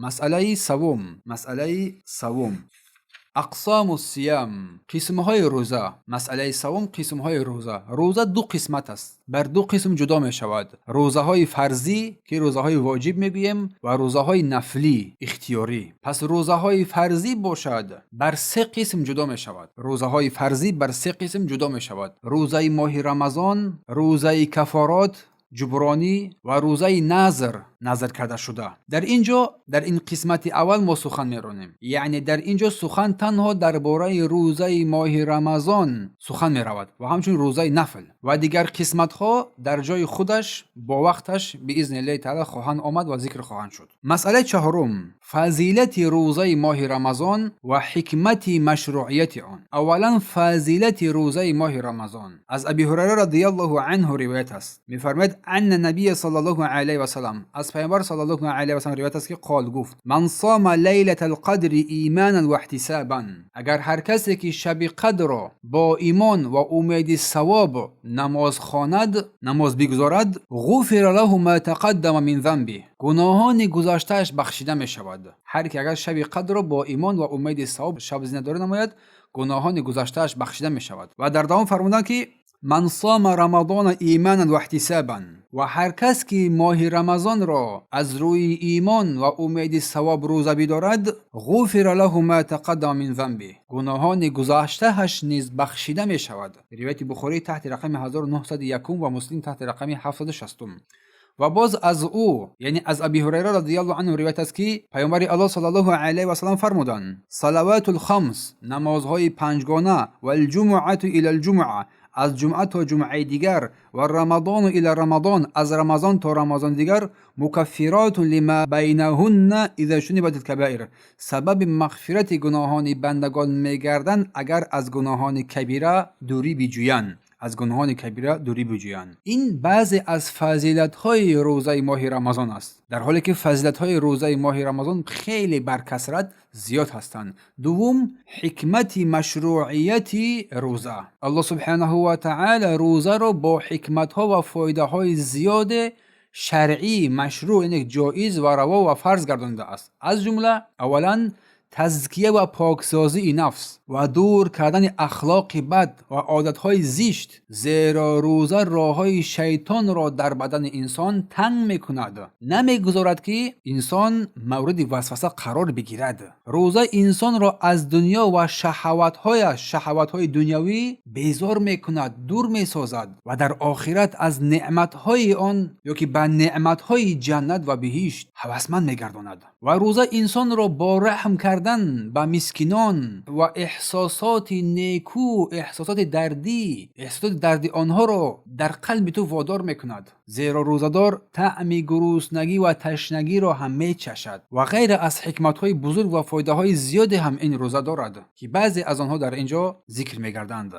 Масъалаи саввум, масъалаи саввум: ақсому сиям, қисмҳои рӯза. Масъалаи саввум: қисмҳои рӯза. Рӯза ду қисмат аст, бар ду қисм ҷудо мешавад: рӯзаҳои фарзӣ, ки рӯзаҳои воҷиб мегӯем, ва рӯзаҳои нафлӣ, ихтиёрӣ. Пас рӯзаҳои фарзӣ бошад, бар се қисм ҷудо мешавад. Рӯзаҳои фарзӣ бар се қисм ҷудо мешавад: рӯзаи моҳи Рамазон, рӯзаи кафорот, ҷубронӣ, ва рӯзаи назр, назр карда шуда. Дар ин ҷо, дар ин қисмати аввал мо сухан меронем, яъне дар ин ҷо сухан танҳо дар бораи рӯзаи моҳи Рамазон сухан меравад ва ҳамчунин рӯзаи нафл, ва дигар қисматҳо дар ҷои худаш бо вақташ биизни Аллоҳи таъала хоҳанд омад ва зикр хоҳанд шуд. Масъалаи чаҳорум: фазилати рӯзаи моҳи Рамазон ва ҳикмати машруъияти он. Аввалан, фазилати рӯзаи моҳи Рамазон. Аз Аби Ҳурайра радиаллоҳу анҳу ривоят аст, мефармояд: анна набия саллаллоҳу алайҳи васаллам, аз пайғамбар саллаллоҳу алайҳи васаллам ривоят аст, ки қол, гуфт: ман сома лайлата лқадри иманан ва иҳтисабан, агар ҳар касе ки шаби қадрро бо имон ва умеди савоб намоз хонад, намоз бигузорад, ғуфира лаҳу ма тақаддама мин занби, гуноҳони гузаштааш бахшида мешавад. Ҳар ки агар шаби қадрро бо имон ва умеди савоб шабзиндадорӣ намояд, гуноҳони гузаштааш бахшида мешавад. Ва дар давом фармуданд, ки ман сома рамадона иманан ва иҳтисабан, ва ҳар кас ки моҳи Рамазонро аз рӯи имон ва умеди савоб рӯза бидорад, ғуфира лаҳу ма тақаддама мин занби, гуноҳони гузаштааш низ бахшида мешавад. Ривояти Бухорӣ таҳти рақами 1901 ва Муслим таҳти рақами 760. Ва боз аз ӯ, яъне аз Аби Ҳурайра радиаллоҳу анҳу ривоят аст, ки пайғамбари Аллоҳ саллаллоҳу алайҳи васаллам фармуданд: салаватул хамс, намозҳои панҷгона, валҷумуату илал ҷумуа, аз ҷумъа то ҷумъаи дигар, ва рамадону ила рамадон, аз Рамазон то Рамазони дигар, мукаффиротун лима байнаҳунна иза ҷтунибатил кабаир, сабаби мағфирати гуноҳони бандагон мегарданд, агар аз гуноҳони кабира дурӣ биҷӯянд, аз гуноҳони кабира дурӣ биҷӯянд. Ин баъзе аз фазилатҳои рӯзаи моҳи Рамазон аст, дар ҳоле ки фазилатҳои рӯзаи моҳи Рамазон хеле баркасрат зиёд ҳастанд. Дуввум, ҳикмати машруъияти рӯза. Аллоҳ субҳанаҳу ва таъала рӯзаро бо ҳикматҳо ва фоидаҳои зиёде шаръӣ, машрӯъ, яъне ҷоиз ва раво ва фарз гардонидааст. Аз ҷумла, аввалан, тазкия ва поксозии нафс ва дур кардани ахлоқи бад ва одатҳои зишт, зеро рӯза роҳҳои шайтонро дар бадани инсон танг мекунад, намегузорад, ки инсон мавриди васваса қарор бигирад. Рӯза инсонро аз дунё ва шаҳаватҳояш, шаҳаватҳои дунявӣ безор мекунад, дур месозад ва дар охират аз неъматҳои он ё ки ба неъматҳои ҷаннат ва биҳишт ҳавасманд мегардонад. Ва рӯза инсонро бо раҳм кардан ба мискинон ва эҳсосоти неку, эҳсосоти дардӣ, эҳсосоти дарди онҳоро дар қалби ту водор мекунад, зеро рӯзадор таъми гуруснагӣ ва ташнагиро ҳам мечашад. Ва ғайра аз ҳикматҳои бузург ва фоидаҳои зиёде ҳам ин рӯза дорад, ки баъзе аз онҳо дар ин ҷо зикр мегарданд.